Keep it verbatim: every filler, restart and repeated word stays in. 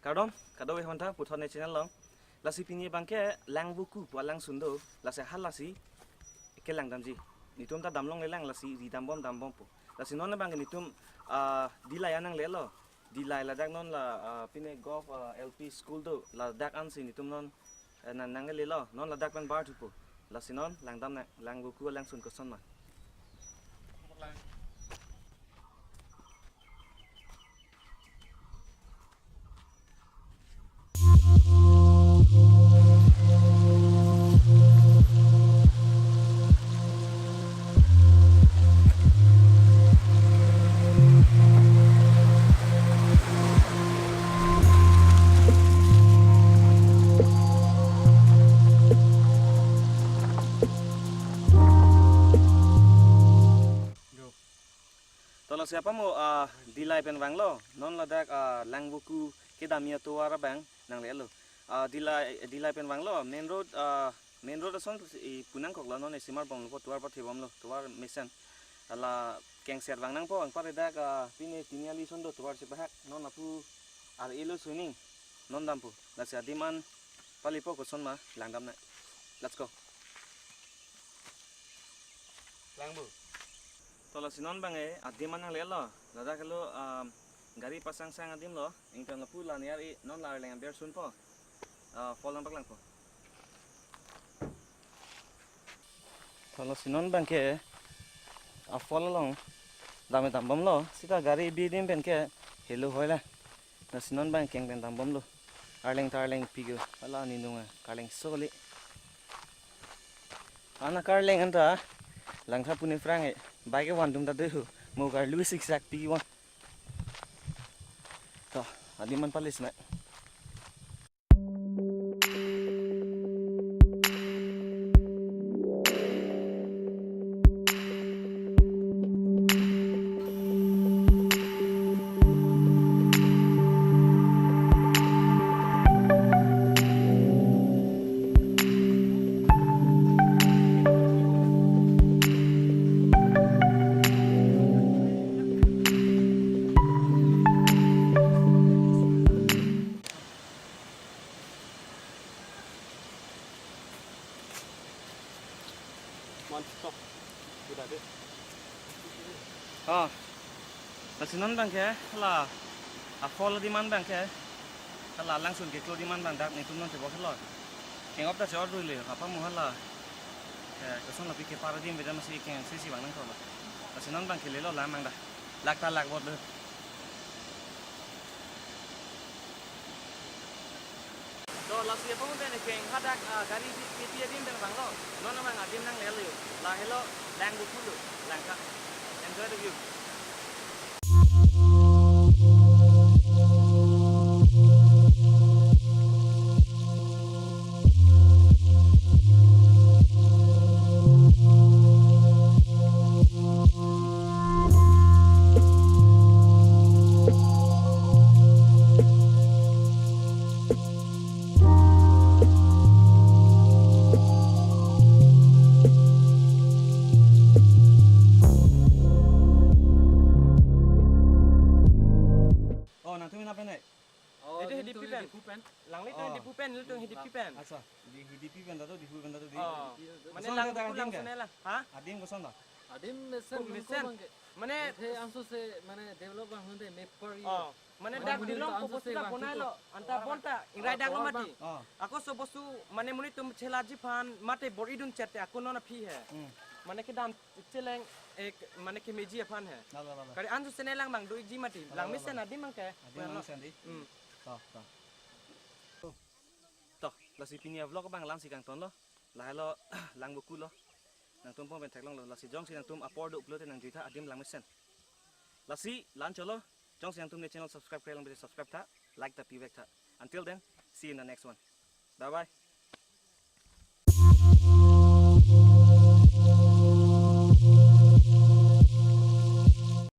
Kardom, kado-an aphanta puthot ne channel along. Lasi pini abangke Langvoku pu alangsun do, lasi halasi kelangdamji. Netum ta damlonglelang, lasi ridambom dambompo. Lasi non abangke netum, ah, Dillai an nanglelo. Dillai ladak non la, ah, pine Govt, ah, L P school do, ladak ansi netum non, eh, nang nanglelo. Non ladak pen bar thupo. Lasi non langdamnang, Langvoku alangsun kosonma. To lasi apamo, ah, Dillai pen vanglo, non ladak, ah, Langvoku kedamji atovar abang nanglelo. Ah, Dillai, Dillai pen vanglo, main road, ah, main road ason si punangkoklo, non isi marbomlo, tovar pathebomlo, tovar mesen. Hala kengset vangnangpo, anparke dak, ah, pine Tiniali ason do tovar chepahak, non lapu ar-elo suning, non dampo, lasi adim an palepo, kosonma langdamnang. Let's go. Langbo. To lasi non abangke adim an nanglelo. Ladak helo, um, gari pasangsang adim lo. Ington lapu la near i non la arleng aber sunpo. Ah, fall nangpaklangpo. To lasi non abangke a-fall along dam dambomlo. Seta gari bi adim penke helo hoila. Lasi non abang keng pen dambomlo. Arleng ta arleng pik o. Hala ninung a karleng soli. Ana karleng anta langtha pune phrang e. Bike e van dum ta do ho. Mo karlu siksak pi van. To, adim an palisme. One stop. Udah deh. Ah. Lasi non abangke, hala a-fall adim an abangke, hala langsun keklo adim an abang dak netum non tebok helo. Keng-op ta chor dui le, apamo hala, eh, koson lapu kepar adim beda masi keng sisi vangnangkoklo. Lasi non abangke lelo lang mang da. Lak ta lak bot lo. To lasi apamo pen keng hadak, ah, gari di, di, di adim pen vanglo. Non abang adim nanglelo. La helo, Langvoku lo, langka. Enjoy the view. Oh, nangtum ina pen eh? Oh, itu nelitum Hidipi pen. Hidipi pen. Langlitum Oh. Hidipi pen, nelitum Hidipi pen. Accha, di Hidipi pen ta do, Diphu pen ta do, di. Oh. Mane Kosonta Langvoku adim ke? Langsun e lang. Ha? Adim kosonta? Adim mesen Oh, mesen. Mesen. Mane Athe anso se mane develop bang hunde mepar ye. Oh. Mane Mane dak muni Dilong ta anso kopo se sita bang bonai tutu. Lo. Anta Oh, bonta. Ingrai oh, dang tovar mati. Bang. Oh. Ako sobosu mane monit atum chelaji aphan mate bor-idun chete ako non aphi he. Hmm. Mane kedam cheleng ek mane kemeji aphan he. La, la, la, la. Kali anso sene lang bang doji mati. La, la, la, la. Langmesen adim abangke. Adim Well, langmesen di. Hmm. To, to. To, lasi pini a-vlog abang la-ansi kangtonlo. Lahelo Langvoku lo. Nangtum pon pen theklonglo. Lasi jongsi nangtum apor do pulote nangjuitha adim langmesen. Lasi la-an cholo. Jongsi nangtum ne channel subscribe kre lang bete subscribe tha. Like ta pivek tha. Until then, see you in the next one. Bye bye.